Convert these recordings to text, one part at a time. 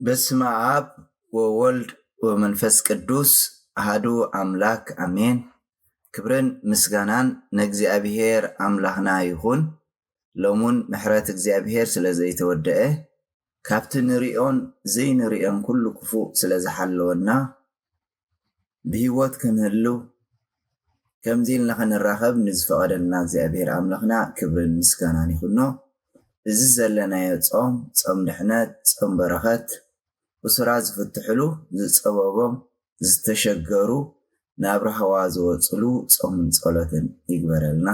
በስመ አብ ወወልድ ወመንፈስ ቅዱስ አሐዱ አምላክ አሜን። ክብርን ምስጋናን ንእግዚኣብሔር ኣምላኽና ይኹን። ሎሙን ምሕረት እግዚኣብሔር ስለ ዘይተወደአ፣ ካብቲ ንሪኦን ዘይንሪኦን ኩሉ ክፉእ ስለ ዝሓለወና፣ ብህይወት ክንህሉ፣ ከምዚ ኢልና ክንራኸብ ንዝፈቐደልና እግዚኣብሔር ኣምላኽና ክብርን ምስጋናን ይኹኖ። እዚ ዘለናዮ ጾም፣ ጾም ድሕነት፣ ጾም በረኸት፣ እሱራት ዝፍትሕሉ፣ ዝጸበቦም ዝተሸገሩ ናብ ራህዋ ዝወጽሉ ጾምን ጸሎትን ይግበረልና።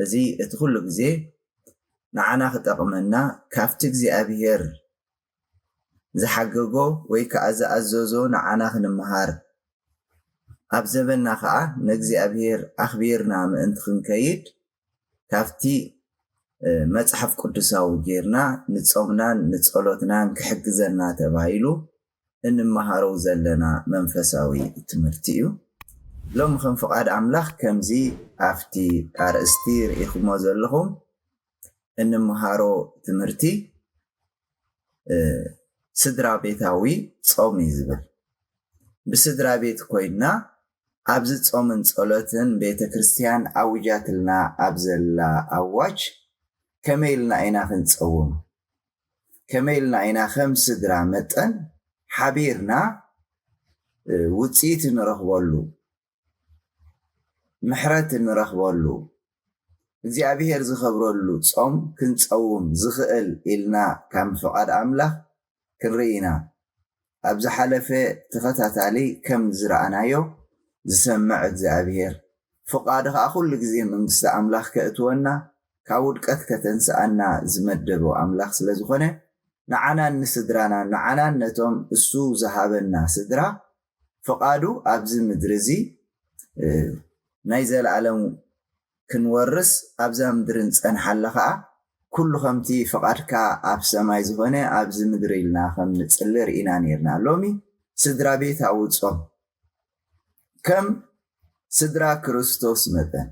እዚ እቲ ኩሉ ግዜ ንዓና ክጠቕመና፣ ካብቲ እግዚኣብሔር ዝሓገጎ ወይ ከኣ ዝኣዘዞ ንዓና ክንምሃር፣ ኣብ ዘበንና ከኣ ንእግዚኣብሔር ኣኽቢርና ምእንቲ ክንከይድ፣ ካብቲ፣ እ፣ መጽሓፍ ቅዱሳዊ ጌርና ንጾምናን ንጸሎትናን ክሕግዘና ተባሂሉ እንመሃሮ ዘለና መንፈሳዊ ትምህርቲ እዩ። ሎሚ ከም ፍቓድ ኣምላኽ ከምዚ ኣብቲ ኣርእስቲ ርኢኹሞ ዘለኹም እንመሃሮ ትምህርቲ፣ እ፣ ስድራ ቤታዊ ጾም እዩ ዝብል። ብስድራ ቤት ኮይንና ኣብዚ ጾምን ጸሎትን ቤተ ክርስቲያን ኣውጃትልና ኣብ ዘላ ኣዋጅ ከመይ ኢልና ኢና ክንጸውም? ከመይ ኢልና ኢና ከም ስድራ መጠን ሓቢርና፣ እ፣ ውጽኢት ንረኽበሉ፣ ምሕረት እንረኽበሉ፣ እግዚኣብሔር ዝኸብረሉ ጾም ክንጸውም ዝኽእል ኢልና ካብ ፍቓድ ኣምላኽ ክንርኢ ኢና። ኣብ ዝሓለፈ ተኸታታሊ ከም ዝረኣናዮ፣ ዝሰምዕ እግዚኣብሔር፣ ፍቓዱ ኸኣ ኩሉ ግዜ መንግስቲ ኣምላኽ ከእትወና፣ ካብ ውድቀት ከተንስኣና ዝመደቦ ኣምላኽ ስለ ዝኾነ፣ ንዓናን ንስድራናን፣ ንዓናን ነቶም እሱ ዝሃበና ስድራ፣ ፍቓዱ ኣብዚ ምድሪ እዚ፣ እ፣ ናይ ዘለኣለም ክንወርስ፣ ኣብዛ ምድሪ ንጸንሓላ ኸኣ፣ ኩሉ ከምቲ ፍቓድካ ኣብ ሰማይ ዝኾነ፣ ኣብዚ ምድሪ ኢልና ከም ንጽሊ ርኢና ኔርና። ሎሚ ስድራ ቤታዊ ጾም፣ ከም ስድራ ክርስቶስ መጠን፣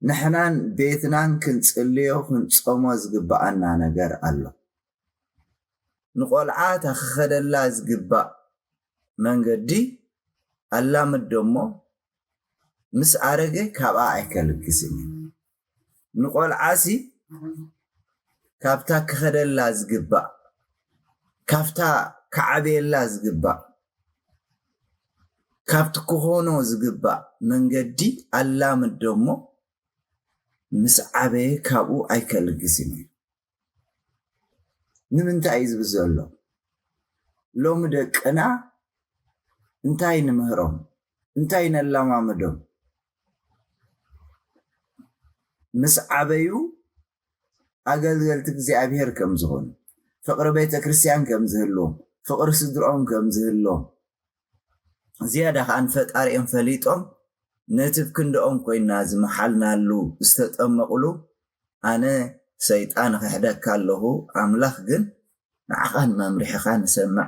ንሕናን ቤትናን ክንጽልዮ፣ ክንጾሞ ዝግብኣና ነገር ኣሎ። ንቖልዓ እታ ክኸደላ ዝግባእ መንገዲ ኣላምዶ እሞ፣ ምስ ኣረገ ካብኣ ኣይከልግስን እዩ። ንቖልዓሲ ካብታ ክኸደላ ዝግባእ፣ ካብታ ክዓብየላ ዝግባእ፣ ካብቲ ክኾኖ ዝግባእ መንገዲ ኣላምዶ እሞ፣ ምስ ዓበየ ካብኡ ኣይከልግስን እዩ። ንምንታይ እዩ ዝብል ዘሎ? ሎሚ ደቅና እንታይ ንምህሮም? እንታይ ነለማምዶም? ምስ ዓበዩ ኣገልገልቲ እግዚኣብሔር ከም ዝኾኑ፣ ፍቕሪ ቤተ ክርስቲያን ከም ዝህልዎም፣ ፍቕሪ ስድርኦም ከም ዝህልዎም፣ ዝያዳ ኸኣ ንፈጣሪኦም ፈሊጦም፣ ነቲ ብክንድኦም ኮይና ዝመሓልናሉ ዝተጠመቑሉ፣ ኣነ ሰይጣን እኽሕደካ ኣለኹ፣ ኣምላኽ ግን ንዓኻን መምርሒኻን እሰምዕ፣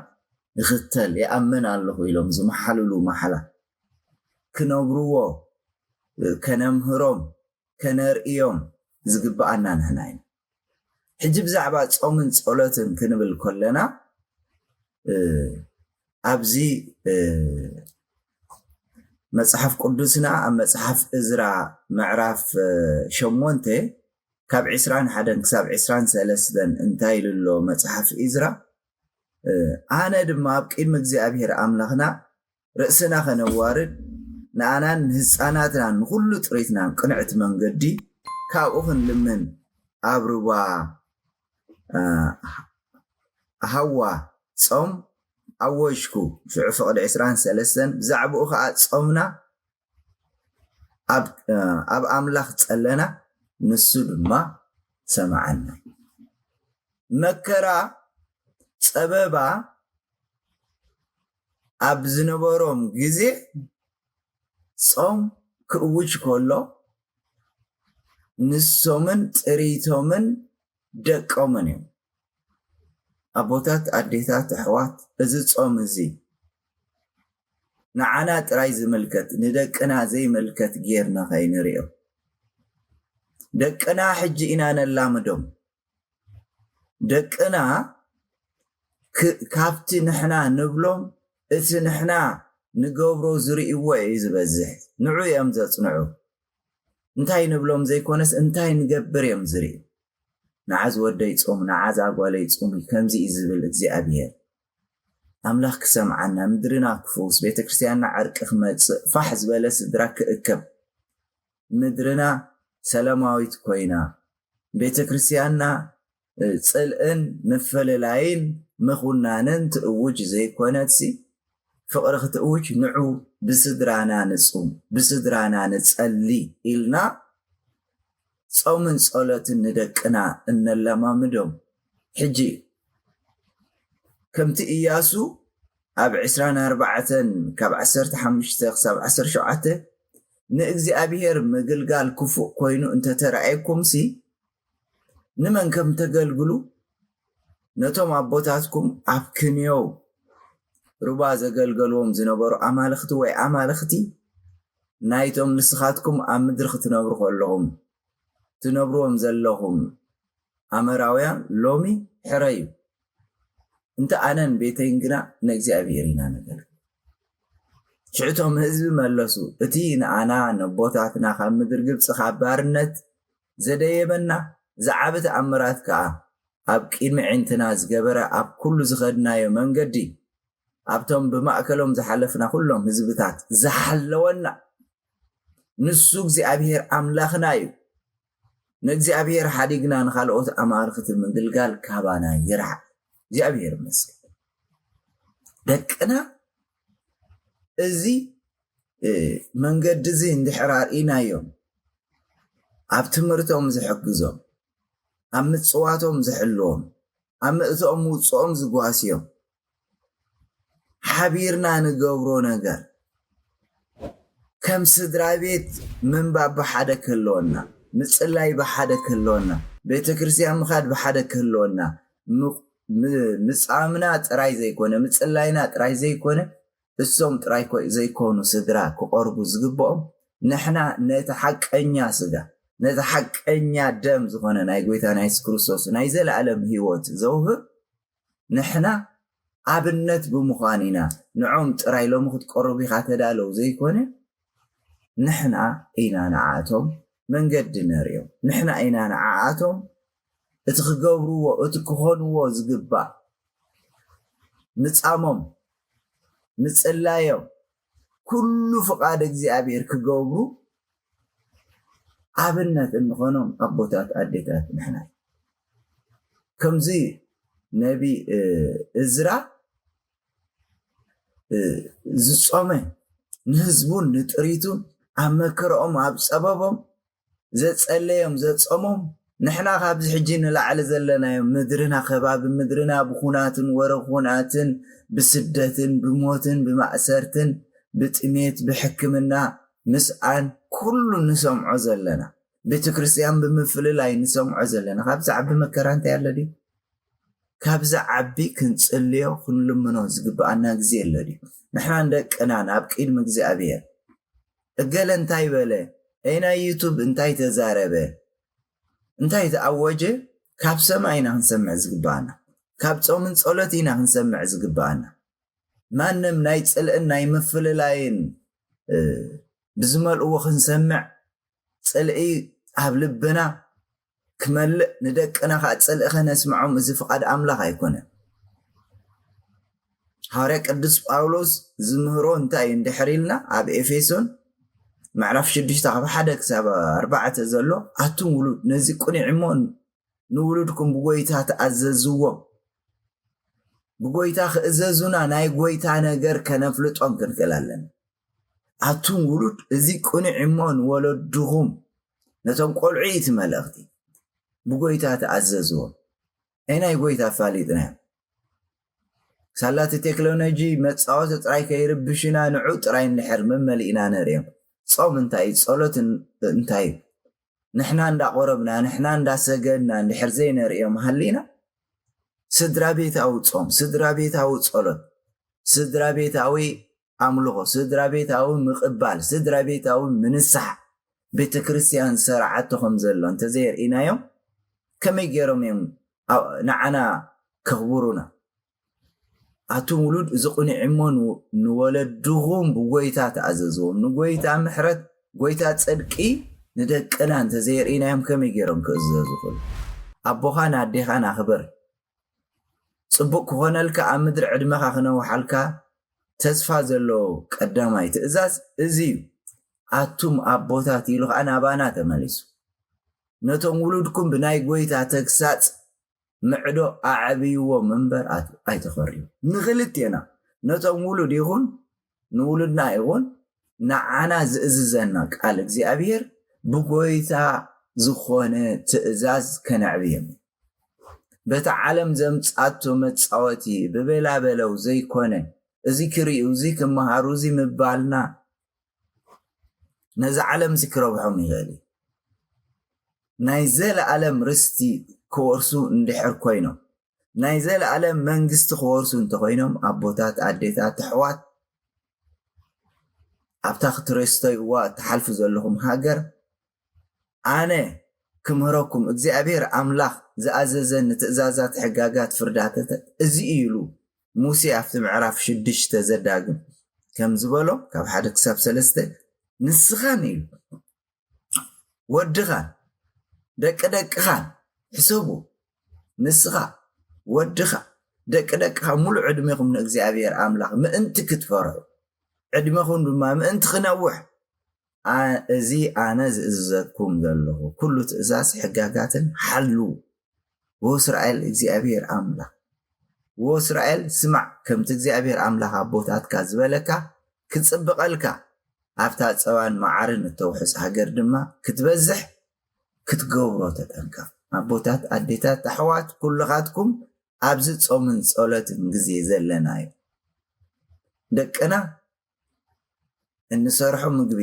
እኽተል፣ ይኣምን ኣለኹ ኢሎም ዝመሓልሉ ማሕላ ክነብርዎ፣ ከነምህሮም፣ ከነርእዮም ዝግብኣና ንሕና ኢና። ሕጂ ብዛዕባ ጾምን ጸሎትን ክንብል ከለና፣ እ፣ ኣብዚ፣ እ፣ መጽሓፍ ቅዱስና ኣብ መጽሓፍ እዝራ ምዕራፍ፣ እ፣ ሸሞንተ ካብ ዕስራን ሓደን ክሳብ ዕስራን ሰለስተን እንታይ ኢሉ ኣሎ መጽሓፍ እዝራ? እ፣ ኣነ ድማ ኣብ ቅድሚ እግዚኣብሔር ኣምላኽና ርእስና ኸነዋርድ፣ ንኣናን ንህፃናትናን ንኹሉ ጥሪትናን ቅንዕቲ መንገዲ ካብኡ ክንልምን ኣብ ሩባ፣ እ፣ ሃዋ ጾም ኣወጅኩ። ሽዑ ፍቕዲ ዕስራን ሰለስተን፣ ብዛዕባኡ ኸኣ ጾምና፣ ኣብ፣ እ፣ ኣብ ኣምላኽ ጸለና፣ ንሱ ድማ ሰምዓና። መከራ፣ ጸበባ ኣብ ዝነበሮም ግዜ ጾም ክእውጅ ከሎ፣ ንሶምን ጥሪቶምን ደቆምን እዮም። ኣቦታት፣ ኣዴታት፣ ኣሕዋት፣ እዚ ጾም እዚ ንዓና ጥራይ ዝምልከት፣ ንደቅና ዘይምልከት ጌርና ከይንሪኦ። ደቅና ሕጂ ኢና ነላምዶም። ደቅና ክ-፣ ካብቲ ንሕና ንብሎም፣ እቲ ንሕና ንገብሮ ዝርእይዎ እዩ ዝበዝሕ። ንዑ እዮም ዘጽንዑ። እንታይ ንብሎም ዘይኮነስ እንታይ ንገብር እዮም ዝርእዩ። ንዓ ዝወደይ ጾሙ፣ ንዓ ዛጓለይ ጾሙ፣ ከምዚ እዩ ዝብል እግዚኣብሔር። ኣምላኽ ክሰምዓና፣ ምድርና ክፍውስ፣ ቤተክርስትያንና ዕርቂ ክመጽእ፣ ፋሕ ዝበለ ስድራ ክእከብ፣ ምድርና ሰላማዊት ኮይና፣ ቤተክርስትያንና፣ እ፣ ጽልእን ምፍልላይን ምኹናንን ትእውጅ ዘይኮነትሲ፣ ፍቕሪ ክትእውጅ፣ ንዑ ብስድራና ንጹም፣ ብስድራና ንጸሊ ኢልና ጾምን ጸሎትን ንደቅና እነለማምዶም። ሕጂ ከምቲ ኢያሱ ኣብ ዕስራን ኣርባዕተን ካብ ዓሰርተ ሓሙሽተ ክሳብ ዓሰርተ ሸውዓተ ንእግዚኣብሔር ምግልጋል ክፉእ ኮይኑ እንተተራእየኩምሲ፣ ንመን ከም ተገልግሉ፣ ነቶም ኣቦታትኩም ኣብ ክንዮው ሩባ ዘገልገልዎም ዝነበሩ ኣማልኽቲ ወይ ኣማልኽቲ ናይቶም ንስኻትኩም ኣብ ምድሪ ክትነብሩ ከለኹም ትነብርዎም ዘለኹም ኣመራውያን ሎሚ ሕረዩ። እንተ ኣነን ቤተይን ግና ንእግዚኣብሔር ኢና ነገልግል። ሽዑ እቶም ህዝቢ መለሱ፣ እቲ ንኣና ነቦታትና ካብ ምድሪ ግብጺ ካብ ባርነት ዘደየበና ዝዓቢ ተኣምራት ከኣ ኣብ ቅድሚ ዕንትና ዝገበረ ኣብ ኩሉ ዝኸድናዮ መንገዲ ኣብቶም ብማእከሎም ዝሓለፍና ኩሎም ህዝብታት ዝሓለወና ንሱ እግዚኣብሔር ኣምላኽና እዩ። ንእግዚኣብሔር ሓዲግና ንኻልኦት ኣማልኽቲ ምግልጋል ካባና ይርሓቕ። እግዚኣብሔር ይመስገን። ደቅና እዚ፣ እ፣ መንገዲ እዚ እንድሕር ኣርኢናዮም፣ ኣብ ትምህርቶም ዝሕግዞም፣ ኣብ ምጽዋቶም ዝሕልዎም፣ ኣብ ምእትኦም ምውጽኦም ዝጓስዮም፣ ሓቢርና ንገብሮ ነገር፣ ከም ስድራ ቤት ምንባብ ብሓደ ክህልወና፣ ምጽላይ ብሓደ ክህልወና፣ ቤተ ክርስቲያን ምኻድ ብሓደ ክህልወና፣ ም-፣ ም-፣ ምጻምና ጥራይ ዘይኮነ፣ ምጽላይና ጥራይ ዘይኮነ፣ እሶም ጥራይ ኮ-፣ ዘይኮኑ ስድራ ክቐርቡ ዝግብኦም፣ ንሕና ነቲ ሓቀኛ ስጋ፣ ነቲ ሓቀኛ ደም ዝኾነ ናይ ጎይታና የሱስ ክርስቶስ ናይ ዘለኣለም ህይወት ዘውህብ፣ ንሕና ኣብነት ብምዃን ኢና። ንዖም ጥራይ ሎሚ ክትቀርቡ ኢኻ ተዳለው ዘይኮነ፣ ንሕና ኢና ንዓኣቶም መንገዲ ነርእዮም። ንሕና ኢና ንዓኣቶም እቲ ክገብርዎ፣ እቲ ክኾንዎ ዝግባእ ምጻሞም፣ ምጽላዮም፣ ኩሉ ፍቓድ እግዚኣብሔር ክገብሩ ኣብነት እንኾኖም ኣቦታት ኣዴታት ንሕና። ከምዚ ነቢ፣ እ፣ እዝራ፣ እ፣ ዝጾመ ንህዝቡን ንጥሪቱን ኣብ መከረኦም ኣብ ጸበቦም ዘጸለዮም ዘጾሞም ንሕና ካብዚ ሕጂ ንላዕሊ ዘለናዮ ምድርና ከባቢ ምድርና ብኹናትን ወረ ኹናትን ብስደትን ብሞትን ብማእሰርትን ብጥሜት ብሕክምና ምስኣን ኩሉ ንሰምዖ ዘለና ቤተ ክርስቲያን ብምፍልላይ ንሰምዖ ዘለና ካብዚ ዓቢ መከራ እንታይ ኣሎ ድዩ? ካብዚ ዓቢ ክንጽልዮ ክንልምኖ ዝግብኣና ግዜ ኣሎ ድዩ? ንሕናን ደቅናን ኣብ ቅድሚ እግዚኣብሔር እገለ እንታይ በለ፣ ኣይ ናይ ዩቱብ እንታይ ተዛረበ፣ እንታይ ተኣወጀ፣ ካብ ሰማይ ኢና ክንሰምዕ ዝግብኣና። ካብ ጾምን ጸሎት ኢና ክንሰምዕ ዝግብኣና። ማንም ናይ ጽልእን ናይ ምፍልላይን፣ እ፣ ብዝመልእዎ ክንሰምዕ፣ ጽልኢ ኣብ ልብና ክመልእ፣ ንደቅና ኸኣ ጽልኢ ኸነስምዖም፣ እዚ ፍቓድ ኣምላኽ ኣይኮነን። ሃዋርያ ቅዱስ ጳውሎስ ዝምህሮ እንታይ እዩ እንድሕር ኢልና፣ ኣብ ኤፌሶን ምዕራፍ ሽዱሽተ ካብ ሓደ ክሳብ ኣርባዕተ ዘሎ፣ ኣቱም ውሉድ ነዚ ቅኑዕ እሞ ንውሉድኩም ብጎይታ ተኣዘዝዎም። ብጎይታ ክእዘዙና ናይ ጎይታ ነገር ከነፍልጦም ክንክእል ኣለና። ኣቱም ውሉድ እዚ ቅኑዕ እሞ ንወለድኹም፣ ነቶም ቆልዑ እዩ እቲ መልእኽቲ፣ ብጎይታ ተኣዘዝዎም። ኣይ ናይ ጎይታ ኣፋሊጥናዮም። ሳላቲ ቴክኖሎጂ መፃወቲ ጥራይ ከይርብሽና ንዑ ጥራይ እንድሕር መመሊእና ነርእዮም። ጾም እንታይ እዩ? ጸሎት እንታይ እዩ? ንሕና እንዳቆረብና ንሕና እንዳሰገድና እንድሕር ዘይነርእዮም ሃሊና፣ ስድራ ቤታዊ ጾም፣ ስድራ ቤታዊ ጸሎት፣ ስድራ ቤታዊ ኣምልኾ፣ ስድራ ቤታዊ ምቕባል፣ ስድራ ቤታዊ ምንሳሕ፣ ቤተ ክርስቲያን ዝሰርዓቶ ከም ዘሎ እንተዘየርኢናዮም፣ ከመይ ገይሮም እዮም ንዓና ከኽብሩና? ኣቱም ውሉድ እዚ ቅኑዕ እሞ ንወለድኹም ብጎይታ ተኣዘዝዎም። ንጎይታ ምሕረት፣ ጎይታ ጽድቂ ንደቅና እንተዘየርኢናዮም ከመይ ገይሮም ክእዘዙ ይኽእሉ? ኣቦኻን ኣዴኻን ኣኽብር። ጽቡቕ ክኾነልካ ኣብ ምድሪ ዕድመኻ ክነውሓልካ ተስፋ ዘለዎ ቀዳማይ ትእዛዝ እዚ እዩ። ኣቱም ኣቦታት ኢሉ ኸኣ ናባና ተመሊሱ። ነቶም ውሉድኩም ብናይ ጎይታ ተግሳጽ ምዕዶ ኣዕብይዎም እምበር ኣይተኸርዩ። ንኽልቴና ነቶም ውሉድ ይኹን ንውሉድና ይኹን ንዓና ዝእዝዘና ቃል እግዚኣብሔር ብጎይታ ዝኾነ ትእዛዝ ከነዕብዮም። በታ ዓለም ዘምጻቶ መጻወቲ ብበላበለው ዘይኮነ፣ እዚ ክርእዩ፣ እዚ ክመሃሩ፣ እዚ ምባልና ነዚ ዓለም እዚ ክረብሖም ይኽእል እዩ። ናይ ዘለኣለም ርስቲ ክወርሱ እንድሕር ኮይኖም፣ ናይ ዘለኣለም መንግስቲ ክወርሱ እንተኾይኖም፣ ኣቦታት፣ ኣዴታት፣ ኣሕዋት፣ ኣብታ ክትረስተይዋ እትሓልፉ ዘለኹም ሃገር፣ ኣነ ክምህረኩም እግዚኣብሔር ኣምላኽ ዝኣዘዘኒ ትእዛዛት፣ ሕጋጋት፣ ፍርዳተተ እዚ እዩ ኢሉ ሙሴ ኣብቲ ምዕራፍ ሽዱሽተ ዘዳግም ከም ዝበሎ ካብ ሓደ ክሳብ ሰለስተ ንስኻን ኢሉ ወድኻን ደቂ ደቅኻን ሕሰቡ። ንስኻ ወድኻ ደቂ ደቅኻ ሙሉእ ዕድሜኹም ንእግዚኣብሔር ኣምላኽ ምእንቲ ክትፈርሑ ዕድሜኹም ድማ ምእንቲ ክነውሕ ኣ- እዚ ኣነ ዝእዝዘኩም ዘለኹ ኩሉ ትእዛዝ ሕጋጋትን ሓልዉ። ወእስራኤል እግዚኣብሔር ኣምላኽ ወእስራኤል ስማዕ ከምቲ እግዚኣብሔር ኣምላኽ ኣቦታትካ ዝበለካ ክጽብቐልካ ኣብታ ጸባን መዓርን እተውሕጽ ሃገር ድማ ክትበዝሕ ክትገብሮ ተጠንቀቕ። ኣቦታት ኣዴታት ኣሕዋት ኩልኻትኩም ኣብዚ ጾምን ጸሎትን ግዜ ዘለና እዩ። ደቅና እንሰርሖ ምግቢ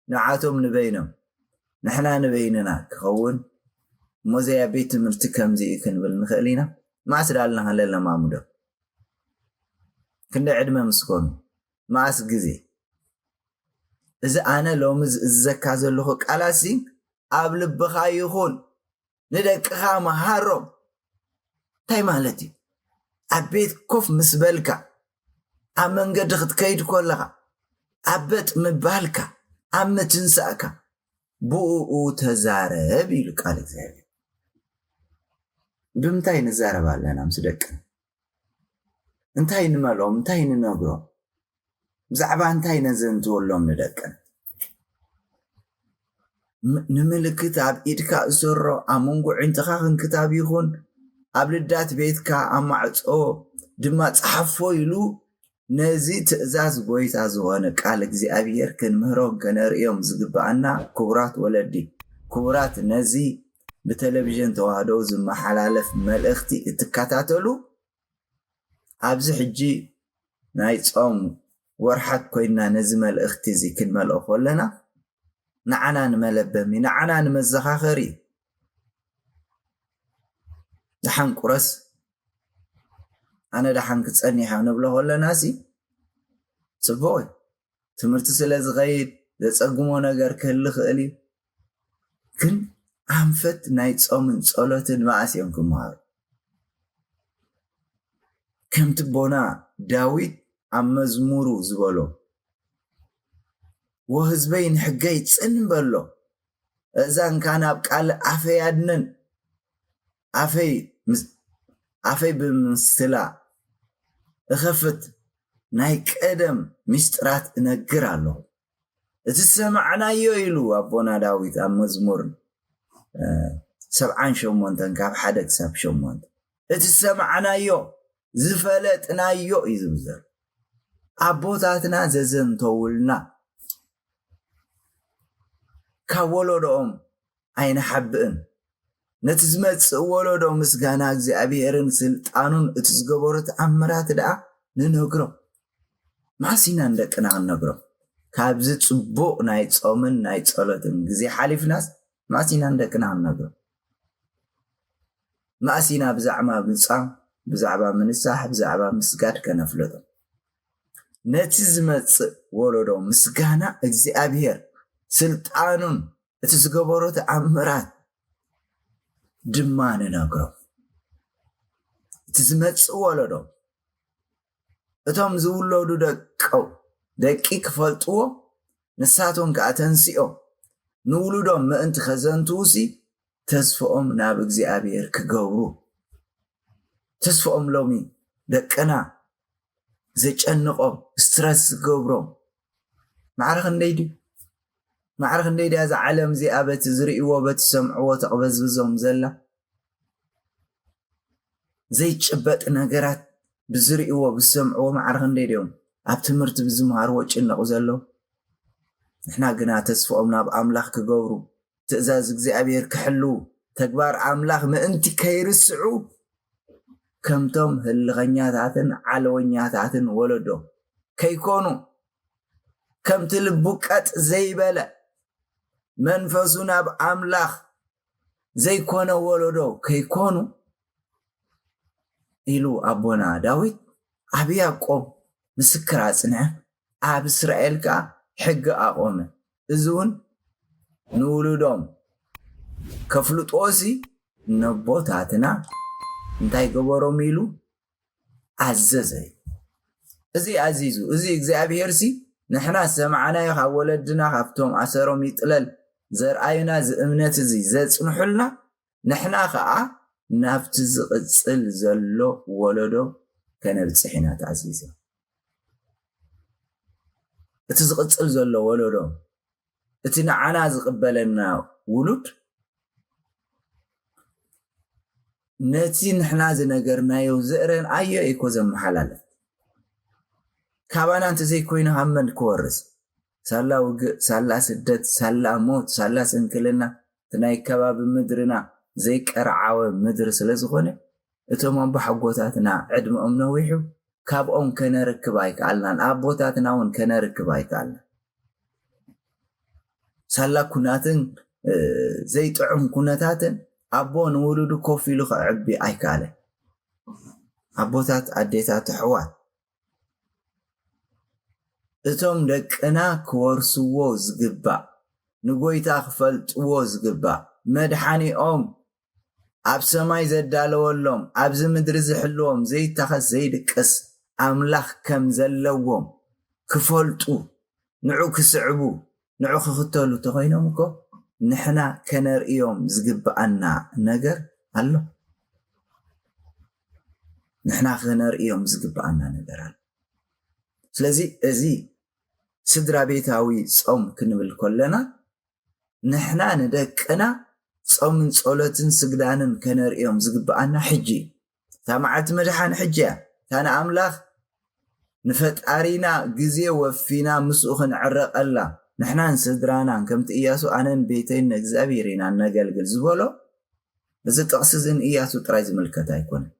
ንዓቶም ንበይኖም ንሕና ንበይንና ክኸውን እሞ ዘይ ኣብ ቤት ትምህርቲ ከምዚ እዩ ክንብል ንኽእል ኢና። ማእስ ዳልና ከለለማሙዶ ክንደ ዕድመ ምስኮኑ ማእስ ግዜ እዚ ኣነ ሎሚ ዝእዘካ ዘለኹ ቃላሲ ኣብ ልብኻ ይኹን። ንደቅኻ መሃሮም እንታይ ማለት እዩ? ኣብ ቤት ኮፍ ምስ በልካ ኣብ መንገዲ ክትከይድ ከለኻ ኣብ በጥ ምባልካ ኣብ ምትንሳእካ ብኡ ተዛረብ ኢሉ ቃል እግዚኣብሔር። ብምንታይ ንዛረብ ኣለና ምስ ደቅና? እንታይ ንመልኦም እንታይ ንነግሮም? ብዛዕባ እንታይ ነዘንትወሎም ንደቅን ንምልክት ኣብ ኢድካ እሰሮ ኣብ መንጎ ዕንትኻ ክንክታብ ይኹን ኣብ ልዳት ቤትካ ኣብ ማዕጾ ድማ ጸሓፎ ኢሉ ነዚ ትእዛዝ ጎይታ ዝኾነ ቃል እግዚኣብሔር ክንምህሮም ከነርእዮም ዝግብኣና ክቡራት ወለዲ ክቡራት ነዚ ብቴሌቪዥን ተዋህዶ ዝመሓላለፍ መልእኽቲ እትከታተሉ ኣብዚ ሕጂ ናይ ጾም ወርሓት ኮይንና ነዚ መልእኽቲ እዚ ክንመልኦ ከለና ንዓና ንመለበሚ ንዓና ንመዘኻኸሪ ደሓን ቁረስ ኣነ ደሓን ክጸኒሕ ንብሎ ከለና ሲ ጽቡቕ እዩ። ትምህርቲ ስለ ዝኸይድ ዘጸግሞ ነገር ክህሊ ክእል እዩ። ግን ኣንፈት ናይ ጾምን ጸሎትን መኣስ እዮም ክመሃሩ? ከምቲ ቦና ዳዊት ኣብ መዝሙሩ ዝበሎ፣ "ወህዝበይ ንሕገይ ጽን በሎ፣ እእዛንካ ናብ ቃል ኣፈይ ኣድንን፣ ኣፈይ ምስ-፣ ኣፈይ ብምስትላ እኸፍት፣ ናይ ቀደም ምስጢራት እነግር ኣለኹ፣ እቲ ዝሰማዕናዮ ኢሉ ኣቦና ዳዊት ኣብ መዝሙር ሰብዓን ሸሞንተን ካብ ሓደ ክሳብ ሸሞንተ፣ እቲ ዝሰማዕናዮ ዝፈለጥናዮ እዩ ዝብል ዘሎ። ኣቦታትና ዘዘንተውልና ካብ ወለዶኦም ኣይንሓብእን። ነቲ ዝመጽእ ወለዶ ምስጋና እግዚኣብሔርን ስልጣኑን እቲ ዝገበሮ ተኣምራት ደኣ ንነግሮ። ማሲና ንደቅና ክንነግሮ ካብዚ ጽቡቕ ናይ ጾምን ናይ ጸሎትን ግዜ ሓሊፍናስ ማሲና ንደቅና ክንነግሮ። ማእሲና ብዛዕባ ምጻም፣ ብዛዕባ ምንሳሕ፣ ብዛዕባ ምስጋድ ከነፍለጦ። ነቲ ዝመጽእ ወለዶ ምስጋና እግዚኣብሔር ስልጣኑን እቲ ዝገበሮ ተኣምራት ድማ ንነግሮ። እቲ ዝመጽእ ወለዶ እቶም ዝውለዱ ደቀው ደቂ ክፈልጥዎ፣ ንሳቶም ከኣ ተንሲኦም ንውሉዶም ምእንቲ ከዘንትውሲ ተስፍኦም ናብ እግዚኣብሔር ክገብሩ። ተስፍኦም ሎሚ ደቅና ዘጨንቆም፣ ስትረስ ዝገብሮም ማዕረ ክንደይ ድዩ? ማዕረ ክንደይ ድያ እዛ ዓለም እዚኣ በቲ ዝርእይዎ በቲ ሰምዕዎ ተቕበዝብዞም ዘላ? ዘይጭበጥ ነገራት ብዝርእይዎ ብዝሰምዕዎ ማዕረ ክንደይ ድዮም ኣብ ትምህርቲ ብዝምሃርዎ ጭነቑ ዘለዉ? ንሕና ግና ተስፍኦም ናብ ኣምላኽ ክገብሩ፣ ትእዛዝ እግዚኣብሔር ክሕልዉ፣ ተግባር ኣምላኽ ምእንቲ ከይርስዑ፣ ከምቶም ህልኸኛታትን ዓለወኛታትን ወለዶ ከይኮኑ፣ ከምቲ ልቡ ቀጥ ዘይበለ መንፈሱ ናብ ኣምላኽ ዘይኮነ ወለዶ ከይኮኑ ኢሉ ኣቦና ዳዊት ኣብ ያዕቆብ ምስክር ኣጽንዐ፣ ኣብ እስራኤል ከኣ ሕጊ ኣቖመ። እዚ እውን ንውሉዶም ከፍልጥዎሲ ነቦታትና እንታይ ገበሮም ኢሉ ኣዘዘ። እዚ ኣዚዙ፣ እዚ እግዚኣብሄርሲ ንሕና ዝሰማዕናዮ ካብ ወለድና ካብቶም ኣሰሮም ይጥለል ዘርኣዩና እዚ እምነት እዚ ዘጽንሑልና፣ ንሕና ኸኣ ናብቲ ዝቕጽል ዘሎ ወለዶ ከነብጽሕ ኢና ተኣዚዝና። እቲ ዝቕጽል ዘሎ ወለዶ፣ እቲ ንዓና ዝቕበለና ውሉድ፣ ነቲ ንሕና ዝነገርናዮ ዘርኣየና እዩ እኮ ዘመሓላልፍ። ካባና እንተዘይኮይኑ ካብ መን ክወርስ? ሳላ ውግእ፣ ሳላ ስደት፣ ሳላ ሞት፣ ሳላ ስንክልና፣ እቲ ናይ ከባቢ ምድርና ዘይቀርዓወ ምድሪ ስለ ዝኾነ፣ እቶም ኣቦሓጎታትና ዕድመኦም ነዊሑ፣ ካብኦም ከነርክብ ኣይከኣልናን። ኣቦታትና እውን ከነርክብ ኣይከኣልናን። ሳላ ኩናትን፣ እ፣ ዘይጥዑም ኩነታትን ኣቦ ንውሉዱ ኮፍ ኢሉ ከዕቢ ኣይከኣለን። ኣቦታት፣ ኣዴታት፣ ኣሕዋት፣ እቶም ደቅና ክወርስዎ ዝግባእ፣ ንጎይታ ክፈልጥዎ ዝግባእ፣ መድሓኒኦም ኣብ ሰማይ ዘዳለወሎም፣ ኣብዚ ምድሪ ዝሕልዎም፣ ዘይታኸስ ዘይድቅስ ኣምላኽ ከም ዘለዎም ክፈልጡ፣ ንዑ ክስዕቡ፣ ንዑ ክኽተሉ እንተኾይኖም እኮ፣ ንሕና ከነርእዮም ዝግብኣና ነገር ኣሎ። ንሕና ከነርእዮም ዝግብኣና ነገር ኣሎ። ስለዚ እዚ ስድራ ቤታዊ ጾም ክንብል ከለና፣ ንሕና ንደቅና ጾምን ጸሎትን ስግዳንን ከነርእዮም ዝግብኣና ሕጂ እዩ። እታ መዓልቲ መድሓን ሕጂ እያ። እታ ንኣምላኽ ንፈጣሪና ግዜ ወፊና ምስኡ ክንዕረቐላ፣ ንሕናን ስድራናን ከምቲ እያሱ ኣነን ቤተይን ንእግዚኣብሔር ኢና እነገልግል ዝበሎ፣ እዚ ጥቕሲ እዚ ንእያሱ ጥራይ ዝምልከት ኣይኮነን።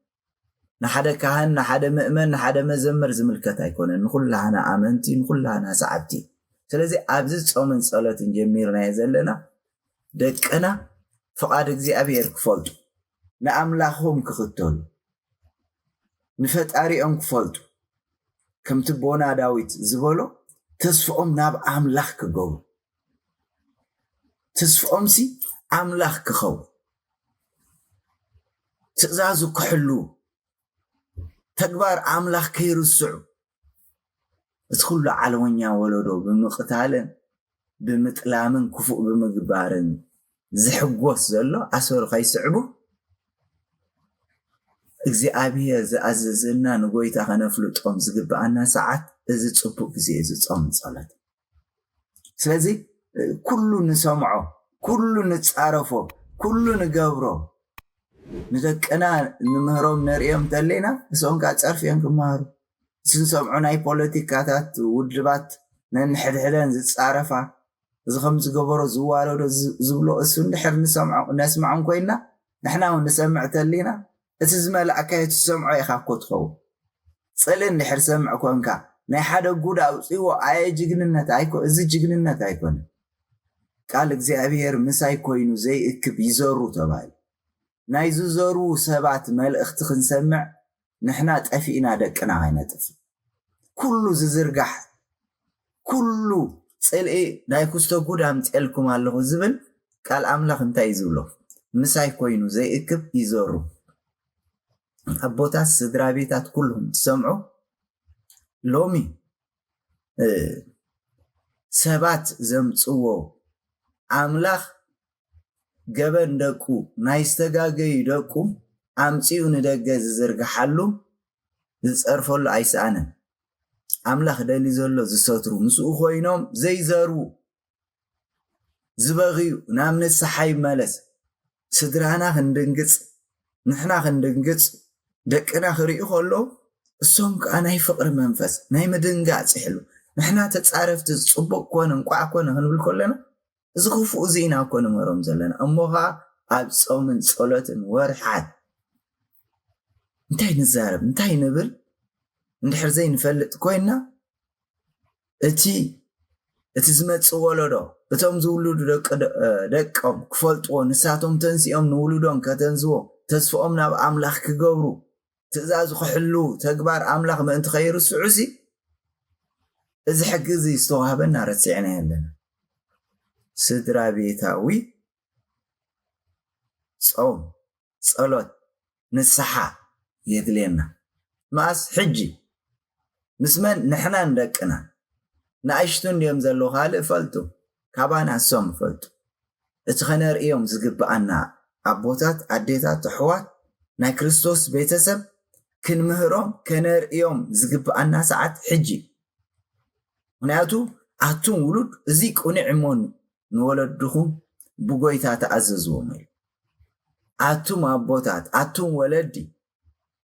ንሓደ ካህን፣ ንሓደ ምእመን፣ ንሓደ መዘምር ዝምልከት ኣይኮነን። ንኹላህና ኣመንቲ፣ ንኹላህና ሰዓብቲ። ስለዚ ኣብዚ ጾምን ጸሎትን ጀሚርናዮ ዘለና ደቅና ፍቓድ እግዚኣብሔር ክፈልጡ፣ ንኣምላኽም ክኽተሉ፣ ንፈጣሪኦም ክፈልጡ፣ ከምቲ ኣቦና ዳዊት ዝበሎ ተስፍኦም ናብ ኣምላኽ ክገብሩ፣ ተስፍኦምሲ ኣምላኽ ክኸውን፣ ትእዛዙ ክሕልዉ፣ ተግባር ኣምላኽ ከይርስዑ፣ እቲ ኩሉ ዓለወኛ ወለዶ ብምቕታልን ብምጥላምን ክፉእ ብምግባርን ዝሕጎስ ዘሎ ኣሰሩ ከይስዕቡ፣ እግዚኣብሔር ዝኣዘዘና ንጎይታ ከነፍልጦም ዝግብኣና ሰዓት እዚ ጽቡቕ ግዜ እዚ ጾም ጸሎት። ስለዚ ኩሉ ንሰምዖ፣ ኩሉ ንጻረፎ፣ ኩሉ ንገብሮ፣ ንደቅና ንምህሮም ነርእዮም እንተለና፣ ንስኦም ከዓ ጸርፊ እዮም ክመሃሩ። እዚ ንሰምዖ ናይ ፖለቲካታት ውድባት ነንሕድሕደን ዝጻረፋ፣ እዚ ከም ዝገበሮ ዝዋረዶ ዝብሎ እሱ እንድሕር ንሰምዖ ነስምዖም ኮይና፣ ንሕና እውን ንሰምዕ ተሊና፣ እቲ ዝመላእካዮ ትሰምዖ ኢኻ እኮ ትኸውን። ጽልኢ እንድሕር ሰምዕ ኮንካ፣ ናይ ሓደ ጉድ ኣውጺዎ ኣየ ጅግንነት ኣይኮ፣ እዚ ጅግንነት ኣይኮነ። ቃል እግዚኣብሔር ምሳይ ኮይኑ ዘይእክብ ይዘሩ ተባሂሉ። ናይ ዝዘሩ ሰባት መልእኽቲ ክንሰምዕ ንሕና ጠፊእና ደቅና ኣይነጥፍ። ኩሉ ዝዝርጋሕ ኩሉ ጽልኢ ናይ ኩስቶ ጉድ ኣምፅኤልኩም ኣለኹ ዝብል ቃል ኣምላኽ እንታይ እዩ ዝብሎ? ምሳይ ኮይኑ ዘይእክብ ይዘሩ። ኣቦታት፣ ስድራ ቤታት ኩልኹም ትሰምዑ፣ ሎሚ ሰባት ዘምፅዎ ኣምላኽ ገበን ደቁ፣ ናይ ዝተጋገዩ ደቁ ኣምፂኡ ንደገ ዝዝርግሓሉ ዝፀርፈሉ ኣይሰኣነን። ኣምላኽ ደሊ ዘሎ ዝሰትሩ ምስኡ ኮይኖም ዘይዘርቡ ዝበኽዩ ናብ ንስሓ ይመለስ። ስድራና ክንድንግጽ፣ ንሕና ክንድንግጽ፣ ደቅና ክርእዩ ከለዉ እሶም ከኣ ናይ ፍቕሪ መንፈስ ናይ ምድንጋጽ ይሕሉ። ንሕና ተጻረፍቲ ጽቡቕ ኮነ እንቋዕ ኮነ ክንብል ከለና እዚ ክፉእ እዚ ኢና እኮ ንምህሮም ዘለና። እሞ ኸኣ ኣብ ጾምን ጸሎትን ወርሓት እንታይ ንዛረብ እንታይ ንብል እንድሕር ዘይንፈልጥ ኮይንና እቲ እቲ ዝመጽእ ወለዶ እቶም ዝውልዱ ደቂ ደቆም ክፈልጥዎ ንሳቶም ተንሲኦም ንውሉዶም ከተንዝቦ ተስፍኦም ናብ ኣምላኽ ክገብሩ ትእዛዙ ክሕልዉ ተግባር ኣምላኽ ምእንቲ ከይርስዑ ሲ እዚ ሕጊ እዚ ዝተዋህበና ረሲዕናዮ ኣለና። ስድራ ቤታዊ ጾም፣ ጸሎት፣ ንስሓ የድልየና። መኣስ? ሕጂ። ምስ መን? ንሕናን ደቅናን። ንኣሽቱ እንድዮም ዘለዉ ካልእ ፈልጡ፣ ካባና እሶም ይፈልጡ። እቲ ከነርእዮም ዝግብኣና ኣቦታት፣ ኣዴታት፣ ኣሕዋት፣ ናይ ክርስቶስ ቤተሰብ ክንምህሮም ከነርእዮም ዝግብኣና ሰዓት ሕጂ እዩ። ምኽንያቱ ኣቱም ውሉድ እዚ ቅኑዕ እሞ ንወለድኹም ብጎይታ ተኣዘዝዎም እዩ። ኣቱም ኣቦታት ኣቱም ወለዲ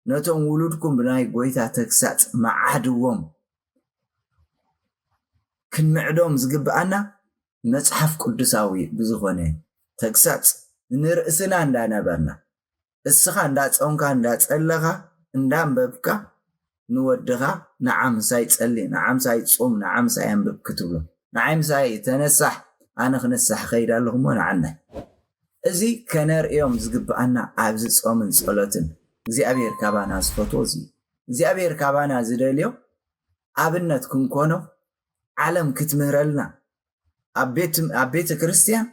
ነቶም ውሉድኩም ብናይ ጎይታ ተግሳጽ መዓድዎም። ክንምዕዶም ዝግብኣና መጽሓፍ ቅዱሳዊ ብዝኾነ ተግሳጽ ንርእስና እንዳነበርና እስኻ እንዳጾምካ እንዳጸለኻ እንዳንበብካ ንወድኻ ንዓ ምሳይ ጸሊ ንዓ ምሳይ ጹም ንዓ ምሳይ ኣንብብ ክትብሎ ንዓይ ምሳይ ተነሳሕ ኣነ ክነሳሕ ኸይድ ኣለኹ እሞ ንዓናይ እዚ ከነርእዮም ዝግብኣና ኣብዚ ጾምን ጸሎትን እግዚኣብሔር ካባና ዝፈትዎ እዚ እግዚኣብሔር ካባና ዝደልዮ ኣብነት ክንኮኖ ዓለም ክትምህረልና ኣብ ቤተ ክርስቲያን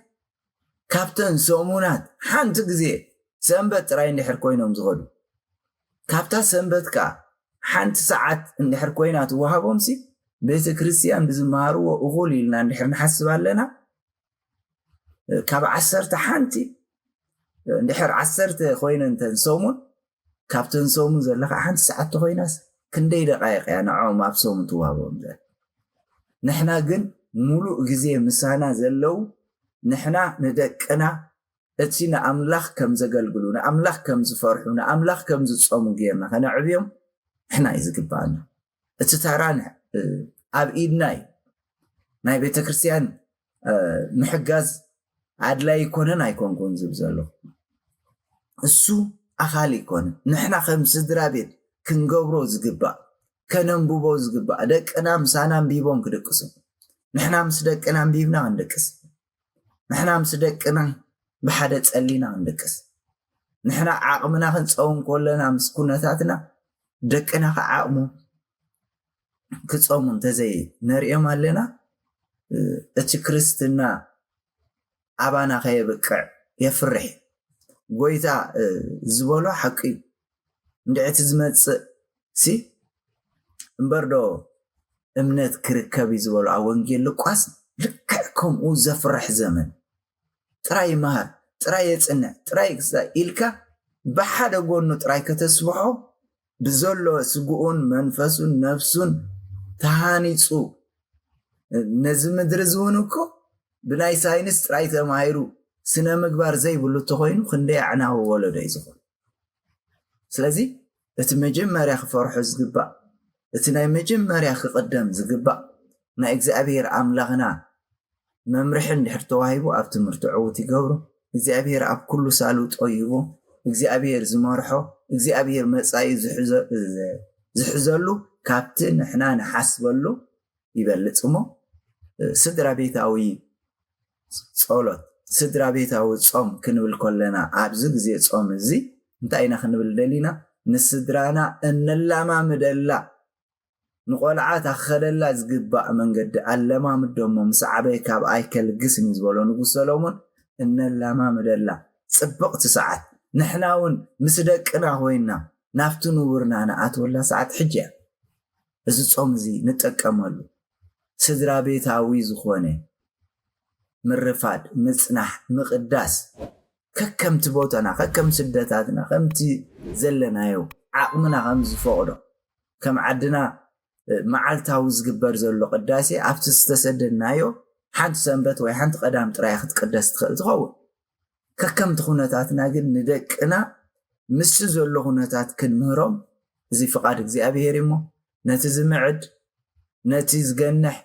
ካብተን ሰሙናት ሓንቲ ግዜ ሰንበት ጥራይ እንድሕር ኮይኖም ዝኸዱ ካብታ ሰንበት ከዓ ሓንቲ ሰዓት እንድሕር ኮይና ትወሃቦም ሲ ቤተ ክርስቲያን ብዝመሃርዎ እኹል ኢልና እንድሕር ንሓስብ ኣለና ካብ ዓሰርተ ሓንቲ እንድሕር ዓሰርተ ኮይነ እንተን ሰሙን ካብተን ሰሙን ዘለካ ሓንቲ ሰዓት ተኮይናስ ክንደይ ደቃይቅ እያ ንዕኦም ኣብ ሰሙን ትዋህቦም ዘ ንሕና ግን ሙሉእ ግዜ ምሳና ዘለው ንሕና ንደቅና እቲ ንኣምላኽ ከም ዘገልግሉ ንኣምላኽ ከም ዝፈርሑ ንኣምላኽ ከም ዝጸሙ ጌርና ከነዕብዮም ንሕና እዩ ዝግባኣና እቲ ታራ ኣብ ኢድና እዩ ናይ ቤተክርስትያን ምሕጋዝ ኣድላይ ይኮነን ኣይኮንኩን ዝብ ዘሎ እሱ ኣኻል ይኮነ ንሕና ከም ስድራ ቤት ክንገብሮ ዝግባእ ከነንብቦ ዝግባእ ደቅና ምሳና ኣንቢቦም ክድቅሱ ንሕና ምስ ደቅና ኣንቢብና ክንድቅስ ንሕና ምስ ደቅና ብሓደ ጸሊና ክንድቅስ ንሕና ዓቕምና ክንጸውም ከለና ምስ ኩነታትና ደቅና ከዓቕሙ ክጸሙ እንተዘይ ነርእዮም ኣለና እቲ ክርስትና ኣባና ከየብቅዕ የፍርሕ እዩ። ጎይታ ዝበሎ ሓቂ እዩ። እንድዕቲ ዝመጽእ ሲ እምበር ዶ እምነት ክርከብ እዩ ዝበሎ ኣብ ወንጌል ሉቃስ ልክዕ ከምኡ ዘፍርሕ ዘመን ጥራይ ይመሃር ጥራይ የጽንዕ ጥራይ ክሳ ኢልካ ብሓደ ጎኑ ጥራይ ከተስብሖ ብዘሎ ስግኡን መንፈሱን ነፍሱን ተሃኒጹ ነዚ ምድሪ እዚ እውን እኮ ብናይ ሳይንስ ጥራይ ተማሂሩ ስነ ምግባር ዘይብሉ እንተኾይኑ ክንደይ ኣዕናዊ ወለዶ እዩ ዝኾን። ስለዚ እቲ መጀመርያ ክፈርሖ ዝግባእ፣ እቲ ናይ መጀመርያ ክቕደም ዝግባእ ናይ እግዚኣብሔር ኣምላኽና መምርሒ እንድሕር ተዋሂቡ ኣብ ትምህርቲ ዕዉት ይገብሮ። እግዚኣብሔር ኣብ ኩሉ ሳሉ ጠይቦ እግዚኣብሔር ዝመርሖ እግዚኣብሔር መጻኢ ዝሕዘ- ዝሕዘሉ ካብቲ ንሕና ንሓስበሉ ይበልጽ እሞ ስድራ ቤታዊ ጸሎት ስድራ ቤታዊ ጾም ክንብል ከለና ኣብዚ ግዜ ጾም እዚ እንታይ ኢና ክንብል ደሊና? ንስድራና እነላማምደላ ንቆልዓ ታኸደላ ዝግባእ መንገዲ ኣለማምዶሞ ምስ ዓበየ ካብ ኣይከልግስን እዩ ዝበሎ ንጉስ ሰሎሞን እነላማምደላ ጽብቕቲ ሰዓት ንሕና እውን ምስ ደቅና ኮይና ናብቲ ንቡርና ንኣትወላ ሰዓት ሕጂ እያ። እዚ ጾም እዚ ንጠቀመሉ ስድራ ቤታዊ ዝኾነ ምርፋድ ምጽናሕ ምቕዳስ ከከምቲ ቦታና ከከም ስደታትና ከምቲ ዘለናዮ ዓቕምና ከም ዝፈቕዶ ከም ዓድና መዓልታዊ ዝግበር ዘሎ ቅዳሴ ኣብቲ ዝተሰደድናዮ ሓንቲ ሰንበት ወይ ሓንቲ ቀዳም ጥራይ ክትቅደስ ትኽእል ትኸውን። ከከምቲ ኩነታትና ግን ንደቅና ምስቲ ዘሎ ኩነታት ክንምህሮም እዚ ፍቓድ እግዚኣብሔር እሞ ነቲ ዝምዕድ ነቲ ዝገንሕ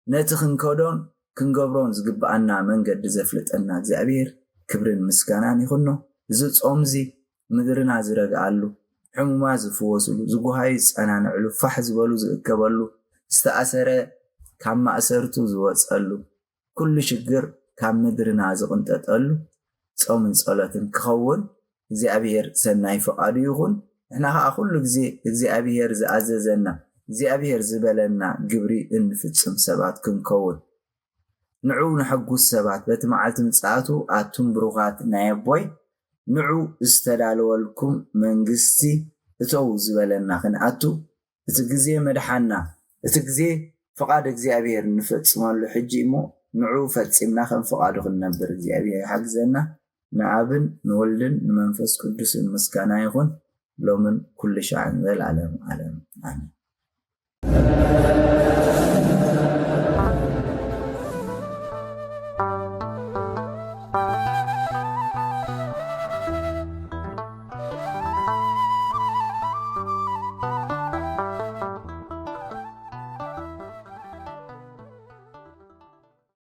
ነቲ ክንከዶን ክንገብሮን ዝግብኣና መንገዲ ዘፍልጠና እግዚኣብሔር ክብርን ምስጋናን ይኹኖ። እዚ ጾም እዚ ምድርና ዝረግኣሉ፣ ሕሙማት ዝፍወስሉ፣ ዝጉሃዩ ዝጸናንዕሉ፣ ፋሕ ዝበሉ ዝእከበሉ፣ ዝተኣሰረ ካብ ማእሰርቱ ዝወጸሉ፣ ኩሉ ሽግር ካብ ምድርና ዝቕንጠጠሉ ጾምን ጸሎትን ክኸውን እግዚኣብሔር ሰናይ ፍቓዱ ይኹን። ንሕና ኸዓ ኩሉ ግዜ እግዚኣብሔር ዝኣዘዘና እግዚኣብሔር ዝበለና ግብሪ እንፍጽም ሰባት ክንከውን ንዑ ንሐጉስ ሰባት በቲ መዓልቲ ምጽኣቱ ኣቱም ብሩኻት ናይ ኣቦይ ንዑ ዝተዳለወልኩም መንግስቲ እተው ዝበለና ክንኣቱ እቲ ግዜ መድሓና እቲ ግዜ ፍቓድ እግዚኣብሔር ንፈጽመሉ ሕጂ እሞ ንዑ ፈጺምና ከም ፍቓዱ ክንነብር እግዚኣብሔር ይሓግዘና። ንኣብን ንወልድን ንመንፈስ ቅዱስን ምስጋና ይኹን ሎምን ኩሉ ሻዕን ዘልኣለም ዓለም ኣሜን።